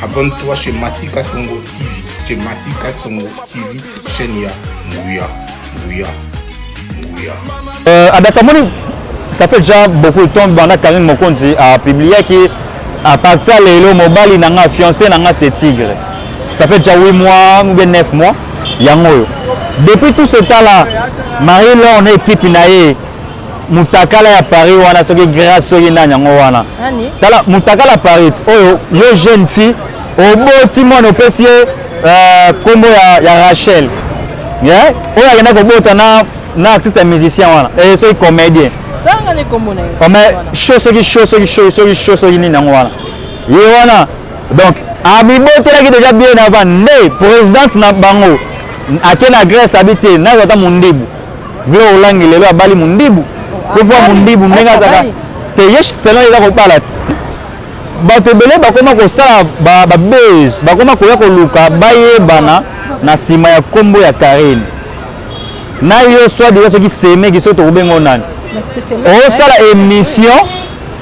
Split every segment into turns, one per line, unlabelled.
Abonne-toi chez Matika Songo TV. Chez Matika Songo TV, chaîne ya Nguya, Nguya, Nguya.
Adassa moni, ça fait déjà beaucoup de temps banda Karine Mokonzi a publié que à partir lelo mobali na nga fiancé na nga c'est Tigre. Ça fait déjà 8 mois ou bien 9 mois yango oyo. Depuis tout ce temps là, Marie-Laure na équipe na ye mutakala ya Paris wana soki grâce soki nani yango wana.
Nani?
Tala mutakala Paris oyo yo jeune fille oboti mwana opesi ye kombo ya Rachel. Yeah? Oyo akenda kobota na artiste ya musicien wana soki comédien.
Tanga ni kombo na ye.
Oh, mais show soki show soki show soki show soki nini yango wana. Ye wana donc amibotelaki déjà bien avant nde présidente na bango ake na Grèce abi te nazo ata mundibu. Glo Olangi lelo abali mundibu. Kovo mundibu ndenge azaka te ye selon eza kobala te. Bato ebele bakoma kosala ba buzz, bakoma koya koluka bayebana na nsima ya kombo ya Karine. Na yo soit déjà soki semeki soki tokobenga nani. Osala émission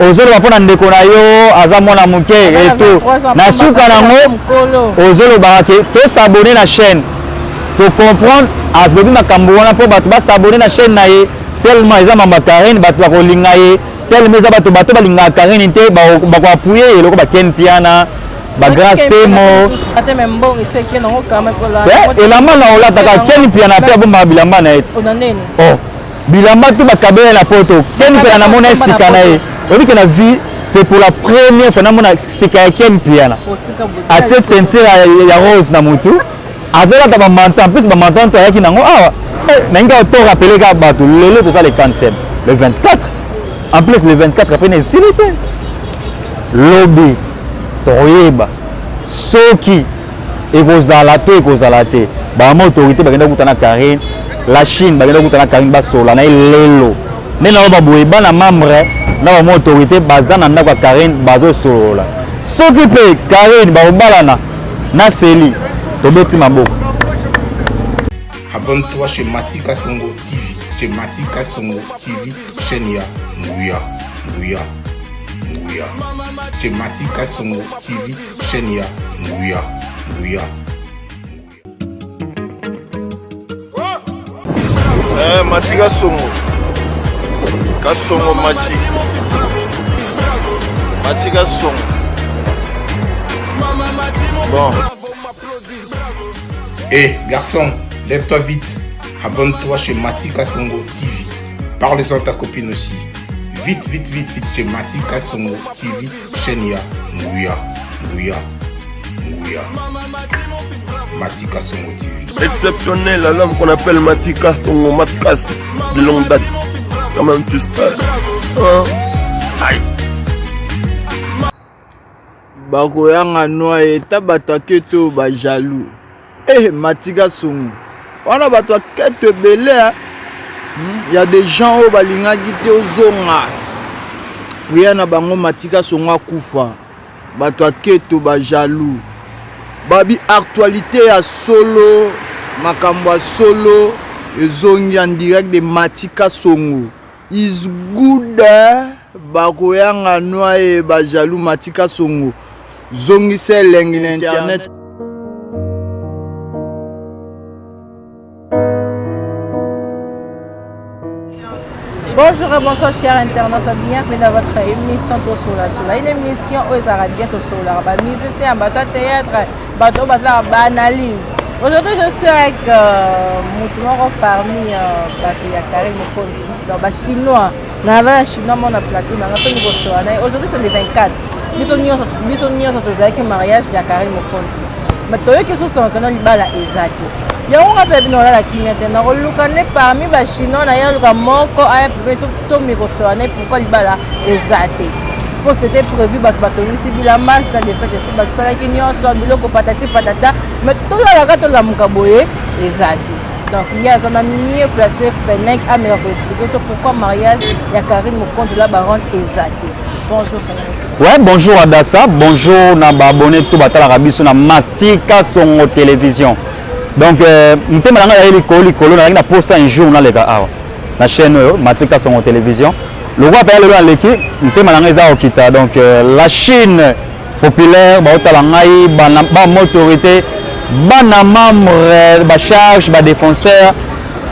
ozoloba mpona ndeko na yo aza mwana moke et tout. Na suka nango ozolobaka ke tosabone na chaîne. To comprendre alobi makambo wana mpo bato basabone na chaîne na ye tellement eza mamba Karine bato bakolinga ye tellement eza bato bato balingaka Karine te bakoappuye ye eloko ba Ken Piana ba Grâce Temo elamba na olataka Ken Piana mpe abombaka bilamba na ye te. Oh bilamba tu bakabela na poto Ken Piana namona esika na ye oyebi ke na vie c'est pour la première fois namona sika ya Ken Piana atie teinture ya rose na mutu azolata ba manteau en plus ba manteau to ayaki nango awa nalingi kaka to rappeler kaka bato lelo toza le 47 le 24 en plus le 24 apres na esili te lobi tokoyeba soki ekozala to ekozala te. Ba autorité bakenda kokutana na Karine la Chine bakenda kokutana na Karine basola na ye lelo nde naloba boye bana membre na ba autorité baza na ndako ya Karine bazosolola soki mpe Karine bakobalana na Feli tobeti maboko.
Abonne-toi chez Matika Songo TV. Chez Matika Songo TV, chaîne ya Nguya, Nguya, Nguya. Chez Matika Songo TV, chaîne ya Nguya, Nguya.
Matika Songo. Kasongo Machi. Matika Songo. Bon.
Eh, garçon, lève-toi vite. Abonne-toi chez Matika Songo TV. Parle-en à ta copine aussi. Vite, vite, vite, vite chez Matika Songo TV, chaîne ya Nguya, Nguya, Nguya. Matika Songo TV.
Exceptionnel, l'homme qu'on appelle Matika Songo, Matkas de longue date. Quand même, tu sais. Hein? Aïe.
Bakoyanga noa eta bato aketo ba jaloux. Eh Matika Songo. Wana bato aketo ebele. Ya des gens oyo balingaki te ozonga. Prière na bango Matika Songo akufa. Bato aketo ba jaloux. Babi actualité ya solo, makambo ya solo ezongi en direct de Matika Songo. Is good. Bakoyanga noa e ba jaloux Matika Songo. Zongisa elengi na internet.
Bonjour et bonsoir chers internautes, bienvenue dans votre émission Tosola Sola. Une émission où ils auraient bientôt Sola, ba musicien, ba théâtre, ba to ba ba analyse. Aujourd'hui, je suis avec mutu moko parmi bato ya Karine Mokonzi, donc ba chinois. Na ba chinois mona plateau na ngato mikosola na. Aujourd'hui c'est le 24. Biso nyonso tozalaki mariage ya Karine Mokonzi. Mais toyoki susu kana libala eza te. Yango nga mpe bino olala kimia te nakoluka nde parmi ba chinois na ye aluka moko aya pembeni to mikosola na ye pourquoi libala eza te. Po c'était prévu bato batongisi bilamba salle de fête esi basalaki nyonso biloko patati patata mais tolalaka tolamuka boye eza te. Donc ye aza na mieux placé Fenech ameka koexpliquer biso pourquoi mariage ya Karine Mokonzi la baronne eza te. Bonjour Fenech.
Ouais, bonjour Adassa, bonjour na ba abonné tout batalaka biso na Matika Songo Télévision. Donc motema na ngai likolo likolo na na posta un jour naleka awa na chaîne oyo Matika Songo Télévision. Lokwa pa lelo naleki motema na ngai eza okita donc la Chine. Populaire baotala ngai, bana ba autorité, bana membre, ba charge, ba défenseur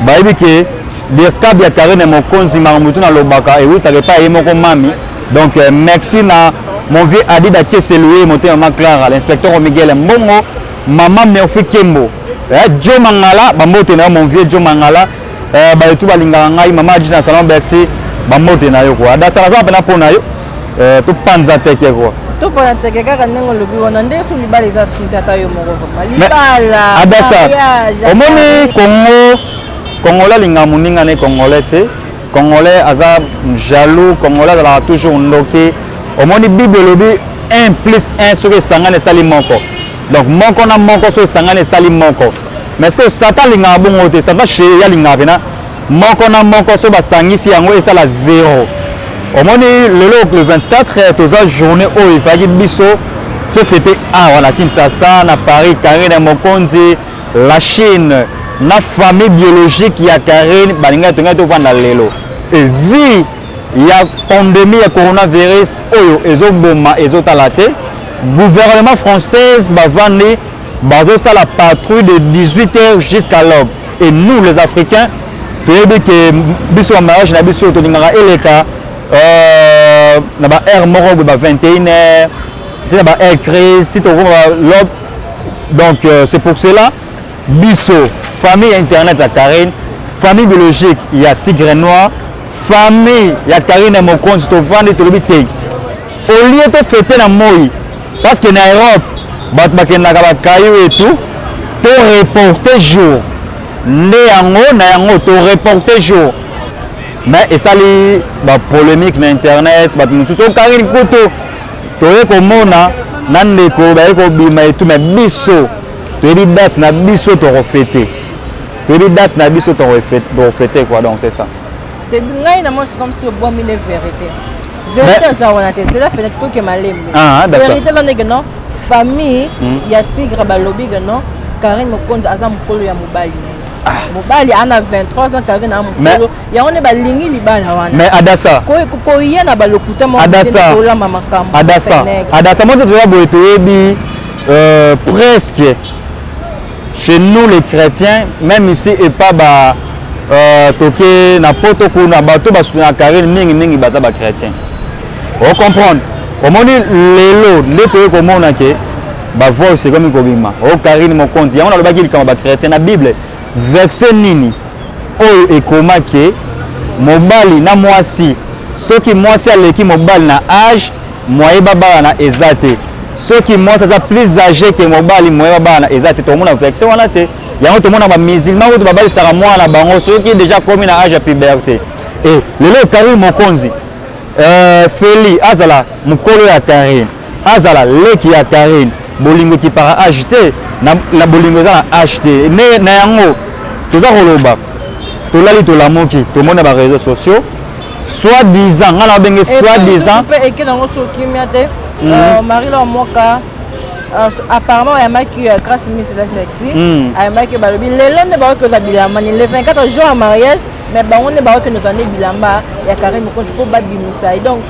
bayebi ke dircab ya Karine Mokonzi makambo tu nalobaka ewutaka epai ye moko mami. Donc merci na mon vieux Adida Keseloué, motema ma Clara, l'inspecteur Miguel Mbongo, mama Murphy Kembo, Joe Mangala, bambote na yo mon vieux Joe Mangala, bayetu balingaka ngai, mama Adji na salon Bercy, bambote na yo quoi. Adasa naza pena mpo na yo. Topanza teke quoi.
Topanza teke kaka ndenge olobi wana ndenge so libala eza suta ata yo moko vraiment libala.
Adasa omoni Congo, Congolais alingaka moninga ne Congolais te. Congolais aza jaloux, Congolais azalaka toujours ndoki. Omoni Bible elobi 1 plus 1 soki esangani esali moko. Donc moko na moko soki esangani esali moko. Mais est-ce que Satan alingaka bongo te? Satan chez ye alingaka pena moko na moko soki basangisi yango esala 0. Omoni lelo le 24 toza journée oyo efalaki biso tofete awa na Kinshasa, na Paris, Karine Mokonzi, la Chine na famille biologique ya Karine balingaki tongaki tovanda lelo. Et vie ya pandémie ya coronavirus oyo ezoboma ezotala te, gouvernement française bavandi bazosala patrouille de 18h jusqu'à l'aube. Et nous les Africains toyebi ke biso ba mariage na biso tolingaka eleka na ba heure moko boye ba 21h ti na ba heure crise ti tokoma ba l'aube. Donc c'est pour cela biso famille internet ya Karine, famille biologique ya Tigre Noir, famille ya Karine Mokonzi tovandi tolobi te au lieu to fêter na moi parce que na Europe bato bakendaka ba caillou et tout, to reporter jour nde yango na yango to reporter jour. Mais esali ba polémique na internet, bato mosusu o Karine kutu toye komona na ndeko baye kobima et tout, mais biso toyebi date na biso tokofete, toyebi date na biso tokofete quoi. Donc c'est ça.
Ngai na moi c'est comme si obwami ne vérité. Vérité eza wana te, c'est la fenêtre toke malembe. Vérité eza ndenge non famille ya Tigre balobi ke non Karine Mokonzi aza mokolo ya mobali na ye. Mobali ana 23 ans, Karine aza mokolo yango nde balingi libala wana.
Mais Adasa
koya na balokuta moko olama makambo.
Adasa Adasa moi toza boye toyebi presque chez nous les chrétiens, même ici et pas ba toke na poto kuna bato basoutenaka Karine mingi mingi baza ba chrétien. O comprendre? Omoni lelo nde toye komona ke ba voice ekomi kobima o Karine Mokonzi yango nalobaki likambo ba chrétien na Bible verset nini oyo ekoma ke mobali na mwasi soki mwasi aleki mobali na age moye babalana eza te, soki mwasi aza plus âgé ke mobali moye babalana eza te. Tokomona verset wana te. Yango tomona ba musulman kutu babalisaka mwana bango soki déjà komi na âge ya puberté. Et lelo Karine Mokonzi Feli azala mokolo ya Karine, azala leki ya Karine, bolingo ekipaka âge te, na bolingo eza na âge te. Na yango toza koloba tolali tolamuki tomona ba réseaux sociaux soit disant nga na babenge soit disant
mpe eke nango so kimia te. Marie-Laure Moka apparemment ayambaki Grâce Miss la sexy, ayambaki balobi lelo nde bakoki kozwa bilamba ni le 24 jour ya mariage, mais bango nde bakoki kozwa nde bilamba ya Karine Mokonzi mpo babimisa ye. Donc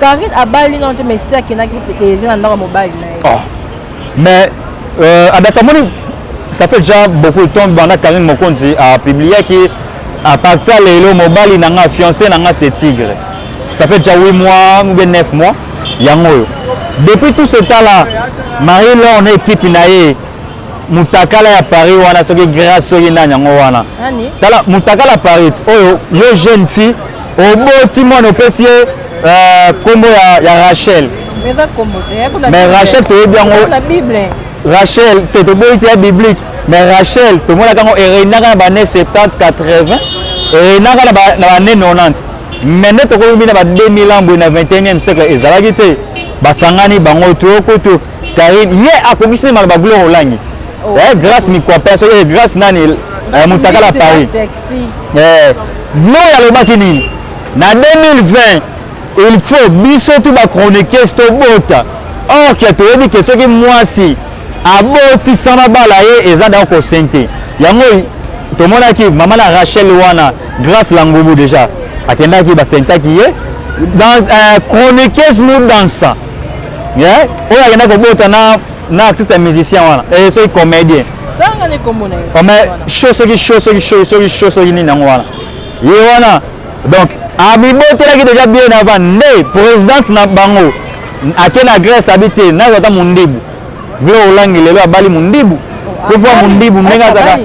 Karine abali nano te, mais si akendaki déjà na ndako ya mobali na ye.
Oh. Mais Adasa moni ça fait déjà beaucoup de temps banda Karine Mokonzi a publié ki à partir lelo mobali na nga fiancé na nga c'est Tigre. Ça fait déjà 8 mois ou bien 9 mois yango oyo. Depuis tout ce temps-là, Marie-Laure na équipe na ye mutakala ya Paris wana soki grâce soki nani yango wana. Tala mutakala Paris oyo yo jeune fille oboti mwana opesi ye kombo ya Rachel. Mais Rachel toyebi yango Rachel te toboyi te ya biblique, mais Rachel tomonaka yango ereinaka na ba années 70 80, ereinaka na ba années 90. Mais nde tokomi na ba 2000 ans boye na 21e siècle ezalaki te. Basangani bango to kutu Karine ye akokisi ne maloba Gloire Olangi. Grâce Mikwapa soki Grâce nani mutakala Paris. Gloire alobaki nini na 2020 il faut biso tu ba chroniqueuse tobota. Or ke toyebi ke soki mwasi abotisa mabala ye eza da kosente yango. Tomonaki mama na Rachel wana Grâce Langubu déjà akendaki basentaki ye dans chroniqueuse mu dansa. Oyo akenda kobota na na artiste ya musicien wana, eh, soki comédien.
Tanga ni kombo na ye.
Mais show soki show soki show soki show soki nini yango wana. Ye wana donc amibotelaki déjà bien avant nde présidente na bango ake na Grèce abi te nazwa ata mondibu. Gloire Olangi lelo abali mondibu. Kovwa mondibu ndenge azaka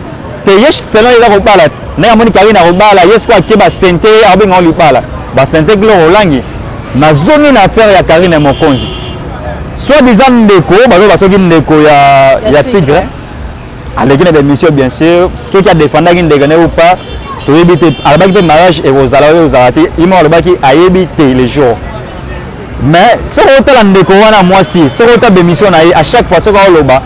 te ye selon eza kobala te ndenge amoni Karine akobala ye sikoyo ake basente ye abenga ngo libala basente Gloire Olangi. Nazongi na affaire ya Karine Mokonzi, soit disant ndeko bazoba soki ndeko ya Tigre aleki na baémission, bien sûr soki adefendaki ndeko na ye ou pas toyebi te. Alobaki mpe mariage ekozala oyo ozala te, ye moko alobaki ayebi te le jour. Mais soki otala ndeko wana mwasi, soki otala baémission na ye, à chaque fois soki aoloba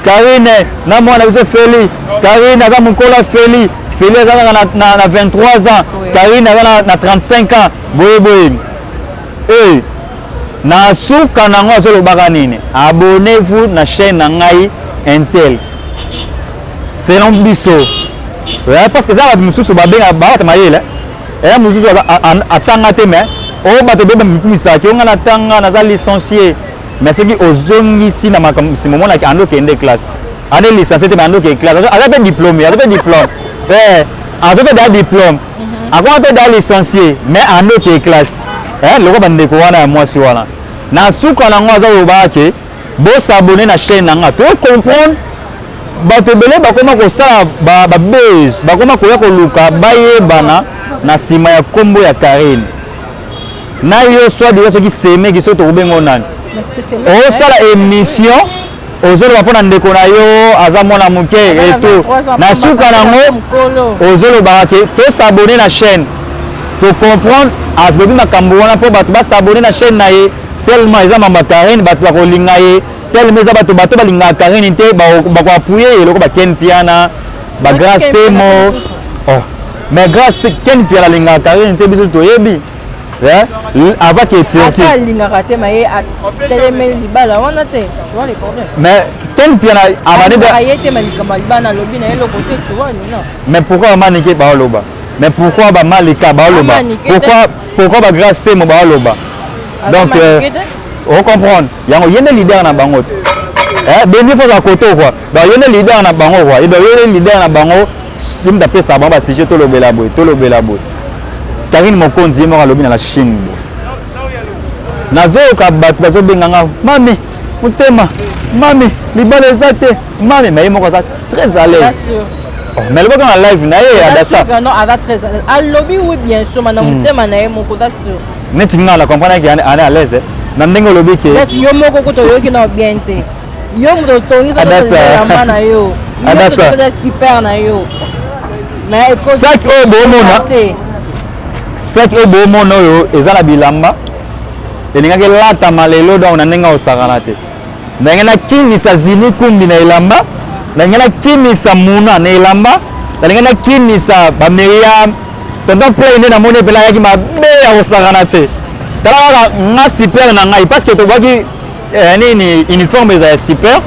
Karine na mwana biso Feli, Karine aza mokolo ya Feli, Feli aza kaka na 23 ans, Karine aza na 35 ans, boye boye. E na suka nango azolobaka nini? Abonnez-vous na chaîne na ngai intel. Selon biso, parce que eza bato mosusu babenga baata mayele eya mosusu atanga te, mais oyo bato ebeba mikumisaki o ngai natanga, naza licencié. Mais soki ozongisi na makambo nsima, omonaki ando okende classe, ande licencié te, mais ando okende classe, aza mpe diplôme, aza mpe diplôme, aza mpe da diplôme, akoma mpe da licencié, mais ando okende classe. Loko bandeko wana ya mwasi wana na suka nango aza kolobaka ke bos'abonner na chaîne na nga. To comprendre bato ebele bakoma kosala babase, bakoma koya koluka bayebana na nsima ya nkombo ya Karine. Na yo soit déjà soki semeki, soki tokobenga nani, osala émission, ozoloba mpo na ndeko na yo aza mwana moke eto, na suka nango ozolobaka ke tos'abonner na chaîne. Tocomprendre alobi makambo wana mpo bato bas'abonner na chaîne na ye, tellement eza mamba Karine, bato bakolinga ye, tellement eza bato bato balingaka Karine te bakoappuyer ye, eloko baken Piana, bagrâce Temo. Oh, mais grâce Ken Piana alingaka Karine te, biso toyebi avant ke Turquie.
Ata alingaka te, ma ye atelemeli libala wana te, tu vois les problèmes.
Mais Ken Piana
abandi ye te, ma likambo ya libala alobi na ye eloko te, tu vois, non?
Mais pourquoi bamanike baoloba? Mais pourquoi bamalika baoloba? Pourquoi bagrâce Temo baoloba? Donc ocomprendre yango, ye nde leader na bango ti beni fo za koto quoi. Donc ye nde leader na bango quoi, donc ye nde leader na bango, ye moto apesaka bango basujet, tolobela boye, tolobela boye. Karine Mokonzi ye moko alobi na la Chine boye, nazoyoka bato bazobenganga mami motema, mami libala eza te, mami. Mais ye moko aza très à l'aise. Mais alobaka na live na ye
Adasa. Non, aza très à l'aise, alobi oui, bien sûr, mana motema na ye moko oza sûr.
Neti nga na comprendre ke ane à l'aise na ndenge olobi ke
Neti yo moko kuta oyoki na bien te, yo moto otongisa elamba na yo
Adasa
super na yo.
Mais sac oyo boomona, sac oyo boomona oyo eza na bilamba elingaki elatama lelo. Donc na ndenge osakana te, ndenge nakimisa Zini Kumbi na elamba, ndenge nakimisa Muna na elamba, ndenge nakimisa bamiriam, tonton Play nde namoni epela ayaki mabe ya kosakana te. Tala kaka nga super na ngai, parce que tobwaki nini, uniforme eza ya super.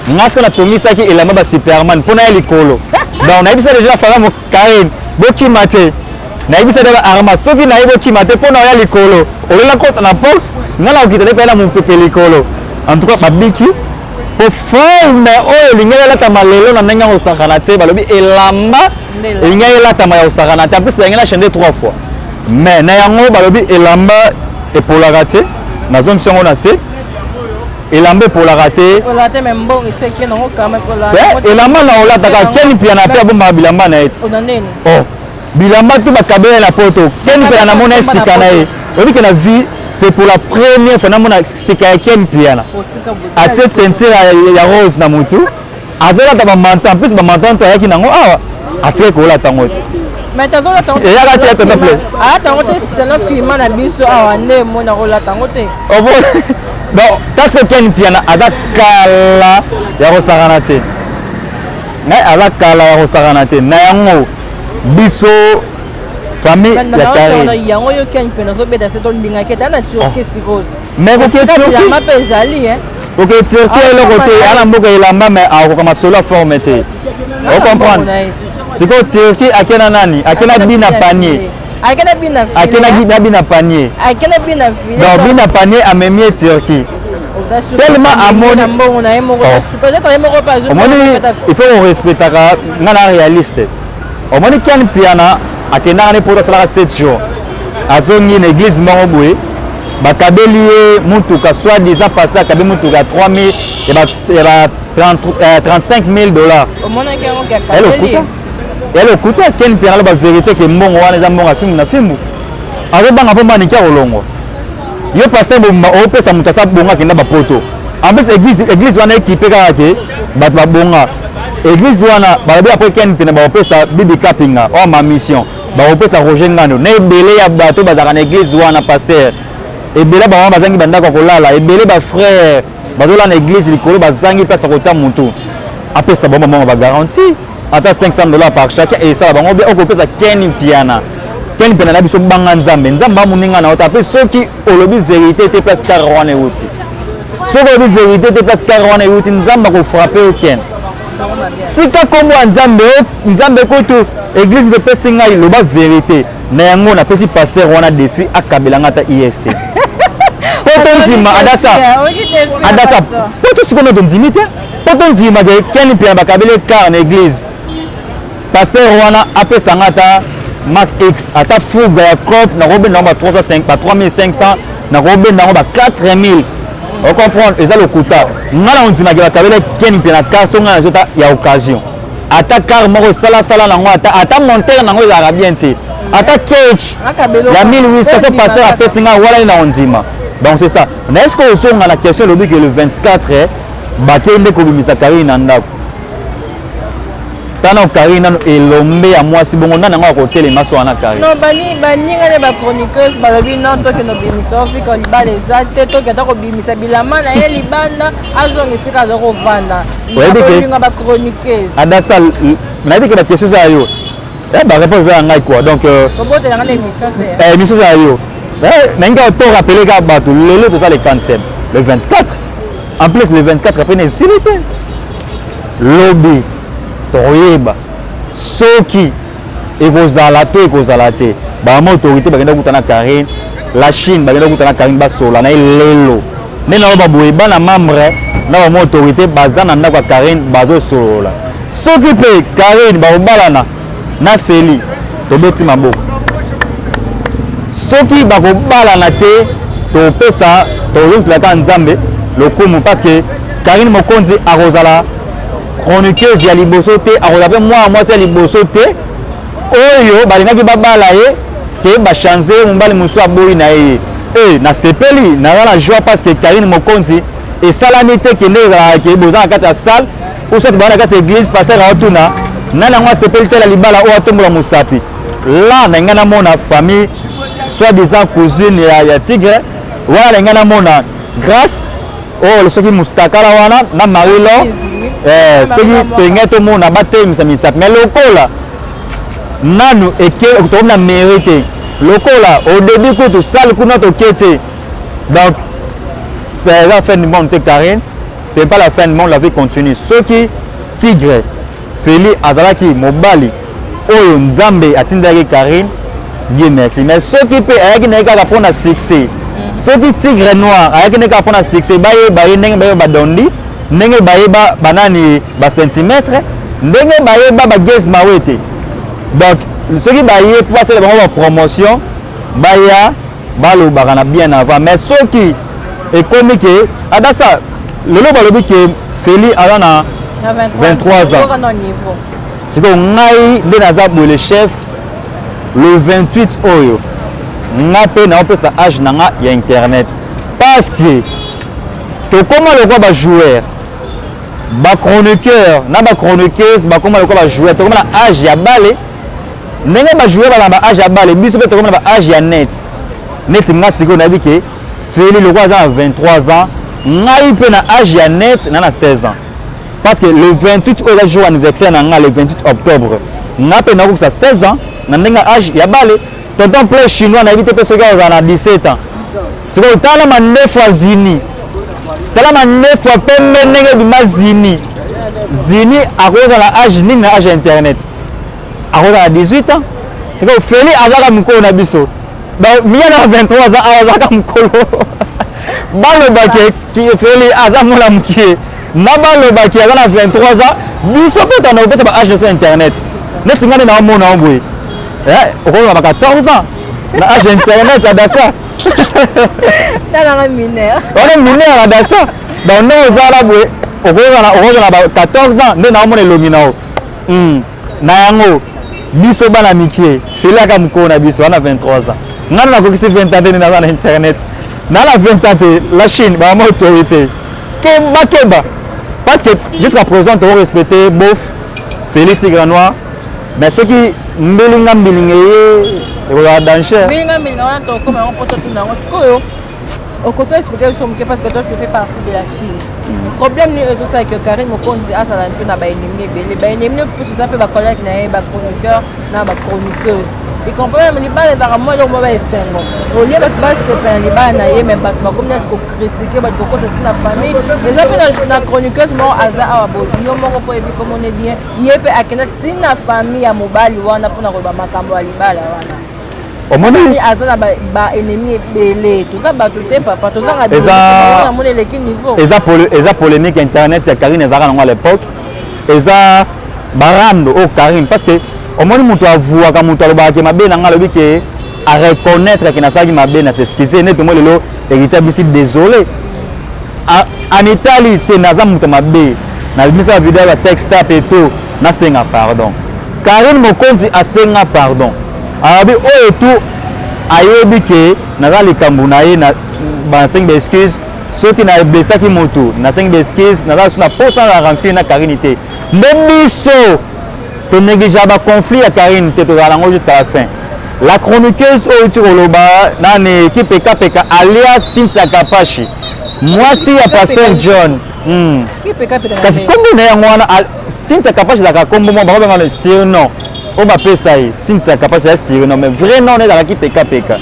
Nga siko natongisaki elamba ba Superman mpo na ya likolo. Donc nayebisa déjà fara Karine bokima te, nayebisa deja arma soki naye bokima te mpo na oya likolo, olola kota na porte, nga na kokita te mpe na mopepe likolo. En tout cas babiki po forme oyo elingaki elatama lelo na ndenge ya kosakana te. Balobi elamba elingaki elatama ya kosakana te, en plus nalingi na chaîne trois fois, mais na yango balobi elamba epolaka te, nazongisi yango na se, elamba epolaka te. Elamba na olataka, Keni Piana mpe abombaka bilamba na ye te. Oh, bilamba tu bakabela na poto, Ken Piana namona esika na ye. Oyebi ke na vie c'est pour la première fois namona sika ya Ken Piana atie teinture ya rose na motu, azolata bamanteau, en plus bamanteau to ayaki nango awa, atie kolata yango te.
Mais tazolata
Eyaka te, tonton Play.
Alata yango te selon climat na biso awa nde emona kolata yango te.
Donc parce Ken Piana aza kala ya kosakana te, ngai aza kala ya kosakana te na yango biso famille ya Karine.
Yango yo Ken Piana ozobeta se tolingaki ete ana Turquie sikoyo.
Mais
bilamba mpe ezali.
Oke Turquie eloko te, ana mboka elamba, mais akoka masolo ya forme te, ocomprendre. Sikoyo Turquie ake na nani? Ake na bina panier,
ake
na bina panier.
Ake na bina.
Donc bina panier amemi ye Turquie. Tellement amoni omoni, il faut korespectaka nga na réaliste. Omoni Ken Piana akendaka ne poto, asalaka 7 jours, azongi na église moko boye, bakabeli ye mutuka, soit disant pasteur akabi mutuka ya 3000, ya ba 35 000 $. Elokuta, ya lokuta. Ken Piana aloba vérité ke mbongo wana eza mbongo ya fimbu na fimbu. Azobanga mpo maniki akolongwa. Yo pasteur bobima, opesa moto asa bonga, akenda bapoto. En plus église wana équipe kaka ke bato babonga. Église wana balobi après Ken Piana bakopesa Bibi Kapinga oyo ma mission, bakopesa Roger Ngando na ebele ya bato bazalaka na église wana. Pasteur ebele, bamama bazangi bandako ya kolala, ebele bafrère bazolala na église likolo, bazangi place ya kotia motu. Apesa bango bambongo, bagarantie ata 500 $ par chacun, esala bango bien. Okopesa Ken Piana, Ken Piana na biso, banga Nzambe. Nzambe amoninga na yo te. Ape soki olobi vérité te, place car wana euti, soki olobi vérité te, place car wana euti, Nzambe akofrappe yo. Ken, tika nkombo ya Nzambe. Nzambe kutu église mpe epesi ngai, loba vérité na yango. Napesi pasteur wana défi, akabelanga ata ist po tondima. Adasa, Adasa, po to sikoyo tondimi te, po tondima ke Ken Piana bakabeli car na église. Pasteur wana apesanga ata Mark X, ata fuga ya crop, nakobenda yango ba 305, ba 3500, nakobenda yango ba 4000. Ocomprendre, eza lokuta. Ngai na ondimaki bakabeli Ken Piana car, so ngai nazota ya occasion, ata car moko esalasala nango, ata montere nango ezalaka bien te, ata cage ya 1800, so pasteur apesi ngai wana na ondima. Donc c'est ça. Na est ce que ozonga na question, elobi ke le 24 bakei nde kobimisa Karine na ndako. Tana Karine nano elombe ya mwasi bongo, nani yango akotelema so wana Karine?
Non, bani baninga ne bachroniqueuse balobi non, tokende obimisa ofika libala eza te, toki ata kobimisa bilamba na ye libanda, azonga esika aza kovanda. Bolinga bachroniqueuse.
Adasa, nayebi ke baquestion eza ya yo, baréponse eza ya ngai quoi. Donc
kobotelanga na émission te.
Émission eza ya yo. Nalingi kaka to rappeler kaka bato, lelo toza le 47, le 24 en plus, le 24 après na esili te. Lobi tokoyeba soki ekozala to ekozala te. Bamama autorité bakenda kuta na Karine la Chine, bakenda kuta na Karine, basola na ye lelo. Nde naloba boye, bana membre na bama autorité baza na ndako ya Karine, bazosolola. Soki mpe Karine bakobalana na Feli, tobeti maboko. Soki bakobalana te, topesa, tozongisela kaka Nzambe lokumu, parce que Karine Mokonzi akozala chroniqueuse ya liboso te, akozala mpe mwana mwasi ya liboso te oyo balingaki babala ye ke bachange, mobali mosusu aboyi na ye. E nasepeli, naza na joie, parce que Karine Mokonzi esalami te kende ezalaka ke boza na kati ya salle ou soit baza na kati ya église, pasteur aotuna nani yango asepeli te na libala oyo, atombola mosapi. La na ngai namona famille soit disant cousine ya Tigre wana, na ngai namona Grâce oyo soki mustakala wana na Marie Lor, soki penge tomona batelemisa misapi. Mais lokola nanu eke tokomi na mairie te, lokola au début kutu salle kuna toke te, donc c'est la fin du monde te. Karine, c'est pas la fin du monde, la vie continue. Soki Tigre Feli azalaki mobali oyo Nzambe atindaki Karine, Dieu merci. Mais soki mpe ayaki na ye kaka mpona succès, soki Tigre Noir ayaki na ye kaka mpona succès, bayeba ye ndenge bayeba badondi, ndenge bayeba banani bacentimètre, ndenge bayeba bagese mawete. Donc soki baye mpo basala bango bapromotion, baya balobaka na bien avant. Mais soki ekomi ke Adasa lelo balobi ke Feli aza na 23 ans, sikoyo ngai nde naza boye le chef, le 28 oyo nga mpe naopesa age na nga ya internet, parce que tokóma lokwa bajoueur, bachroniqueur na bachroniqueuse bakóma lokwa bajoueur. Tokóma na age ya bale, ndenge bajoueur baza na baage ya bale, biso mpe tokóma na baage ya net. Neti nga sikoyo nayebi ke Feli lokwa aza na 23 ans, ngai mpe na age ya net na 16 ans, parce que le 28 oyo eza jour anniversaire na nga, le 28 octobre, nga mpe nakokisa 16 ans na ndenge age ya bale. Tonton Play Chinois, nayebi te mpe soki akozala na 17 ans. Sikoyo tala mandefu ya Zini, tala mandefu ya pembe ndenge ebima. Zini, Zini akozala na age nini na age ya internet? Akozala na 18 ans. Sikoyo Feli azalaka mokolo na biso, miya na 23 ans, awa azalaka mokolo. Baloba ke Feli aza mwana mokie na baloba ke aza na 23 ans, biso mpe tanda kopesa ba age na biso internet. Neti ngai nde naomona yo boye, okozala ba 14 ans na age internet Adasa.
Talanga mineur.
Wana mineur Adasa. Donc ndenge ozala boye okozala ba 14 ans nde naomona elongi na yo. Na yango biso bana mikie, Feli aka mokolo na biso wana 23 ans. Ngai nakokisi 20 ans te nde naza na internet. Na na 20 ans te, la Chine bamama autorité. Keba keba. Parce que jusqu'à présent to respecter bof Feli Tigre Noir, mais soki mbilinga mbilinga ye ekozala danger.
Mbilinga mbilinga wana tokoma yango mpo totuna yango sikoyo. Okoki expliquer biso moke parce que toi tu fais partie de la Chine. Problème nini ezosala que Karine Mokonzi azala mpe na baennemi ebele, baennemi mpe eza mpe bacollègue na ye, bachroniqueur na bachroniqueuse, y compris même libala ezalaka mwa eloko moko esengo olie bato basepela libala na ye, mais bato bakomi neti kokritike bato, kokota ntina famille. Eza mpe na chroniqueuse moko aza awa boye, yo moko mpo oyebi komone bien, ye mpe akenda ntina famille ya mobali wana mpona koloba makambo ya libala wana.
Omoni
aza na baennemi ebele, toza bato te papa, tozanga namoni eleki niveau.
Eza polémique internet ya Karine ezalaka nango à l'époque, eza barando oyo Karine, parce que omoni moto avuaka, moto alobaka ke mabe na nga, alobi ke areconnaître ke nasalaki mabe na s'excuse. Nde tomo lelo Héritier abisi désolé, amitali te, naza moto mabe, nabimisa bavideo ya basex tape et tout, nasenga pardon. Karine Mokonzi asenga pardon, alobi oyo tu ayebi ke naza likambo na ye, basengi baexcuse soki nablessaki motu, nasengi baexcuse, naza so na posa na rancune na Karine te. Nde biso tonégligea baconflit ya Karine te, tozala nango jusqu'à la fin. La chroniqueuse oyo uti koloba nani, Kipekapeka alias Cynthia Kapashi, mwasi ya pasteur John. Kasi kombo na yango wana Cynthia Kapashi ezalaka kombo moko bango bengana surnom oyo bapesa ye. Cynthia Kapashi ya surnom, mais vrai nom ezalaka Kipekapeka,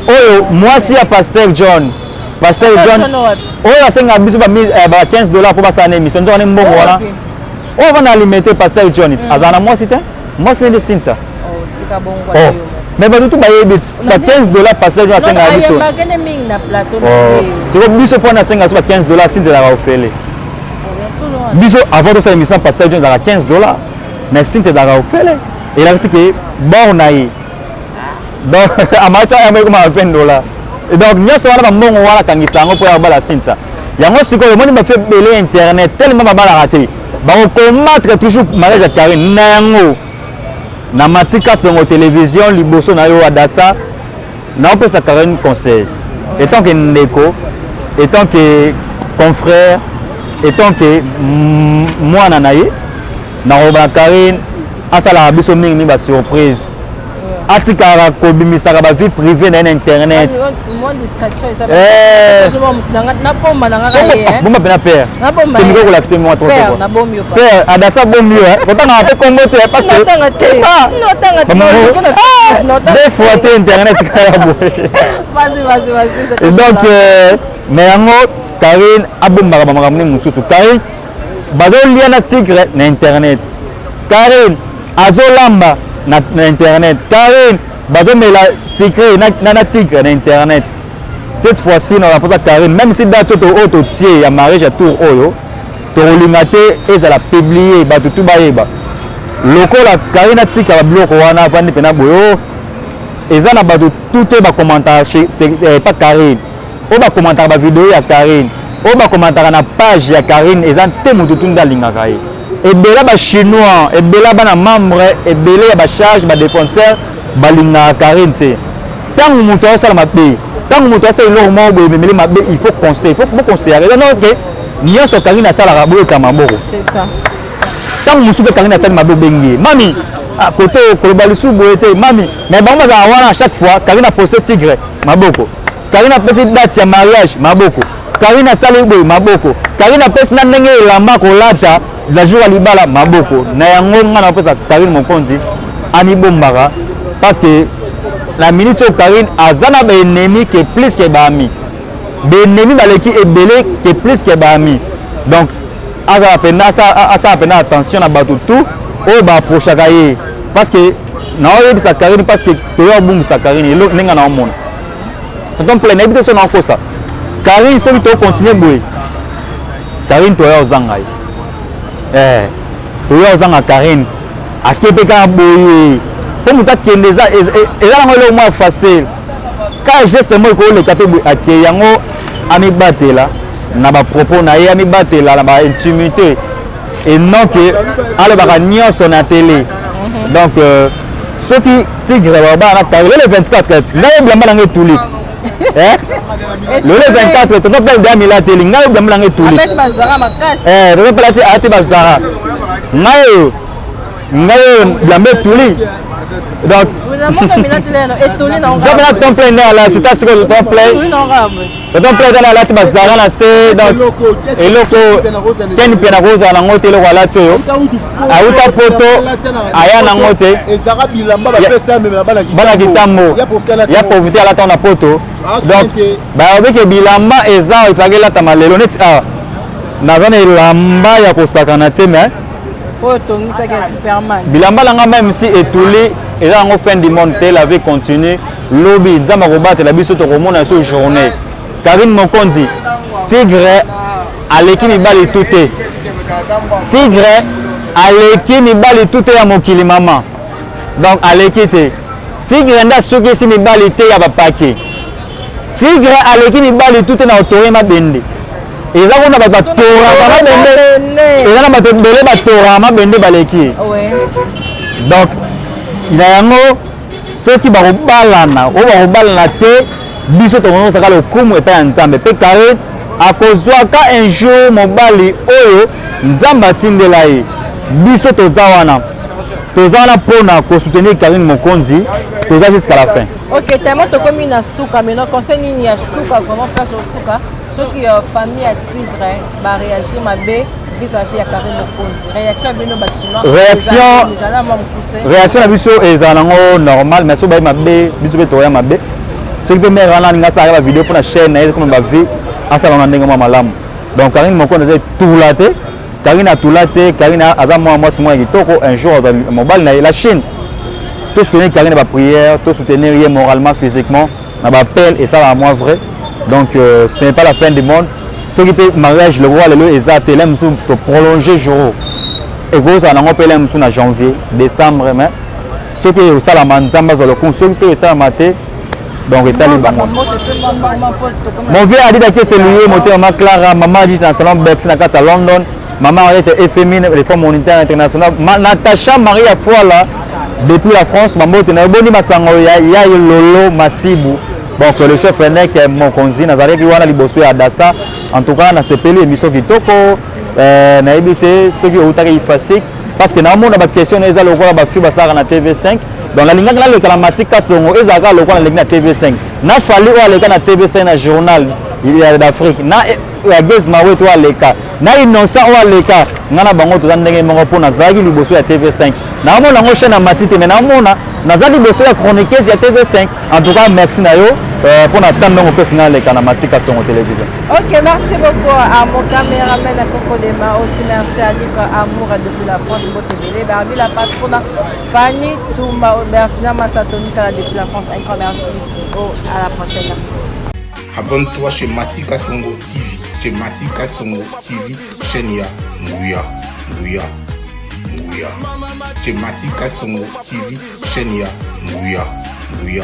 oyo mwasi ya pasteur John. Pasteur John oyo asengaka biso ba 15 $ mpo basala na émission, nzoka nde mbongo wana oyo avanda alimete. Pasteur John azala na mwasi te, mwasi nde Cynthia. Mais bato tu bayebi ba 15 $ pasteur John asengaka biso. Siko biso mpo asengaka biso ba 15 $, Cynthia ezalaka ofele. Biso avant tosala émission, pasteur John ezalaka 15 $, mais Cynthia ezalaka ofele, elakisi ke bor na ye. Donc amati yango ekoma 20 $. Donc nyonso wana bambongo wana akangisa yango mpo ya kobala Cynthia. Yango sikoyo omoni bato ebele internet tellement babalaka te, bakokombattre toujours mariage ya Karine. Na yango na Matika Songo Télévision liboso na yo Adasa, naopesa Karine conseil étant que ndeko, étant que confrère, étant que mwana na ye. Nakoloba na Karine asalaka biso mingi basurprise, atikaka kobimisaka bavie privée na ye na internet. Bomba mpena père, tomiko kolakisa mwa trop père Adasa, bombi yo kotangaka mpe kombo te, parce que deux fois te internet kaka boye. Donc mais yango Karine abombaka bamakambo nde mosusu. Karine bazolia na tigre na internet, Karine azolamba na internet, Karine bazomela sucré na tigre na internet. Cette fois-ci na naposa Karine, même si date oyo totie ya mariage ya tour oyo tokolinga te ezala publié, bato tu bayeba, lokola Karine atika babiloko wana avandi mpena boye, eza na bato tu te bakommentaka pa Karine, oyo bakommentaka bavideo ya Karine, oyo bakommentaka na page ya Karine, eza te motu tu nde alingaka ye. Ebele bachinois, ebele bana membre, ebele ya bacharge, badéfenseur balingaka Karine te. Ntango moto azosala mabe, ntango moto asala eloko moko boye ememeli mabe, il faut conseil, il faut boconseillaka. Eza no ke nyonso Karine asalaka boyeka maboko. Ntango mosusu mpe Karine asali mabe, obengi ye: "Mami, kote koloba lisusu boye te, mami." Mais bango bazalaka wana chaque fois Karine aposte, tigre maboko, Karine apesi date ya mariage, maboko, Karine asali boye, maboko, Karine apesi na ndenge elamba kolata la jour ya libala, maboko. Na yango nga na kopesa Karine Mokonzi amibombaka, parce que na minute oyo Karine aza na baennemi ke plus ke baami, baennemi baleki ebele ke plus ke baami. Donc azala pena, asala pena attention na bato tout oyo baapprochaka ye, parce que naoyebisa Karine, parce que toya obungisa Karine ndenge naomona. Tonton Plein, nayebi te so naokosa. Karine soki to continuer boye Karine toya ozanga ye eh, toya ozanga Karine ake mpe kaka boye mpo moto akende eza eza nango eloko mwa facile kaka geste moko ekoleka mpe boye ake yango amibatela na bapropos na ye amibatela na baintimité et non que alobaka nyonso na tele mhm. donc euh, soki tigre babaa na tari lelo 24 kati ngai bilamba na ngai etuli ti eh? lelo 24 tonton mpe deya milateli ngai bilamba na ngai etuli eh, tonton mpe alati alati bazara ngai oyo ngai oyo bilamba etuli donc zabela ton plein nde alati ta sikoyo ton plein tonton plein tana alati bazara na se donc eloko ken mpe nakozala nango te eloko alati oyo auta poto aya nango te bana kitambo ya pauvreté alata na poto donc bayobi ke bilamba eza efaki elatama lelo neti awa naza na elamba ya kosakana te mais
oyo otongisaki ya superman
bilamba na nga meme si etuli eza yango fin du monde te la vie continue lobi nzambe akobatela biso tokomona biso journée karine mokonzi tigre aleki mibali tu te tigre aleki mibali tu te ya mokili mama donc aleki te tigre nde asukisi mibali te ya bapake tigre aleki mibali tu te na otore mabende eza kuna bato batoraka mabende eza na bato ebele batoraka mabende baleki donc na yango soki bakobalana oyo bakobalana te biso tokonosaka lokumu epai ya nzambe mpe kare akozwaka un jour mobali oyo nzambe atindela ye biso toza wana toza wana mpona kosoutenir karine mokonzi toza jusqu'à la fin
ok tellement tokomi na suka maintenant conseil nini ya suka vraiment place osuka soki euh, famille ya tigre baréagir mabe vis-à-vis ya Karine Mokonzi réaction ya bino ba chinois
réaction réaction na biso ezala nango normal mais soki baye mabe biso mpe tokoya mabe soki mpe mare wana alingi asalaka bavideo mpo na chaîne na ye koma bavie asala na ndenge mwa malamu donc Karine Mokonzi aza etula te Karine atula te Karine aza mwa mwasi mwa ya kitoko un jour azwa mobali na ye la Chine to soutenir Karine ba prière to soutenir ye moralement physiquement na ba appel esalaka mwa vrai donc euh, ce n'est pas la fin du monde soki mpe mariage lokola lelo eza te lin mosusu toprolonge jour ekozala nango mpe lin mosusu na janvier décembre mais soki ekosalama nzambe azwa lokumu soki mpe esalama te donc etali bango mon vieux adida kieseliye motema ma clara mama adida na salon bex na kati ya london mama Henriette FMI le Fonds monétaire international ma, Natacha Maria Fuala depuis la France mambote na boni masango ya ya Lolo Masibu donc le chef Renek Mokonzi nazalaki wana liboso ya Dassa en tout cas nasepeli émission kitoko euh, nayebi te soki outaki ifasik parce que naomona ba question na eza lokola ba fille basalaka na TV5 donc nalingaki naleka na Mati Kasongo ezalaka lokola naleki na TV5 na Fally oyo aleka na TV5 na journal d'Afrique na ya Gaz Mawete oyo aleka na Innocent oyo aleka ngai na bango toza ndenge moko mpo nazalaki liboso ya TV5 naomona yango chaîne ya mati te mais naomona naza liboso ya chroniqueuse ya TV5 en tout cas merci na yo euh, mpo na temps ndongo opesi ngai aleka na mati Kasongo télévision.
Ok, merci beaucoup à mon caméraman à Coco Dema aussi merci à Luc Amour depuis la France Botebele Barbie la patrona Fanny Toumba Bertina Massato Mikala depuis la France un grand merci oh, à la prochaine merci.
Abonne-toi chez Mati Kasongo TV. Chez Mati Kasongo TV, chaîne ya Nguya, Nguya, Nguya. Chez Mati Kasongo TV, chaîne ya Nguya, Nguya.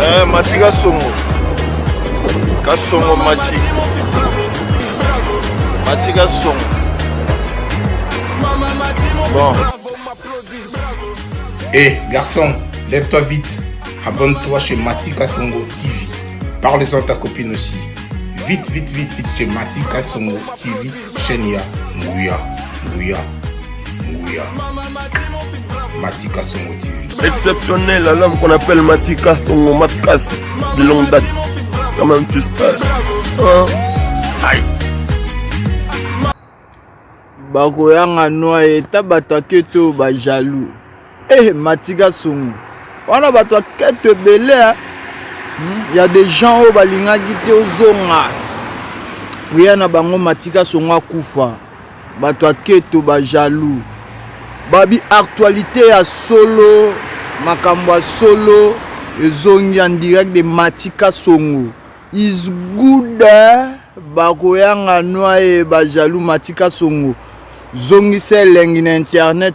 Eh, Mati Kasongo. Kasongo Mati. Mati Kasongo.
Bon. Hé, eh, garçon, lève-toi vite. Abonne-toi chez Mati Kasongo TV. Parle-en à ta copine aussi. Vite, vite, vite, vite chez Mati Kasongo TV, chaîne ya Nguya, Nguya, Nguya. Mati Kasongo TV.
Exceptionnel, l'homme qu'on appelle Mati Kasongo, Matkas, de longue date. Quand même, tu sais. Hein? Aïe.
Bakoyanga noa eta bato ya keto ba jaloux eh matika songo wana bato ya keto ebele hmm? ya des gens oyo balingaki te ozonga prière na bango matika songo akufa bato ya keto ba jaloux babi actualité ya solo makambo ya solo. Ezongi en direct de Matika Songo. Is good. Bakoyanga noye ba jaloux Matika Songo. Zongisa elengi na internet.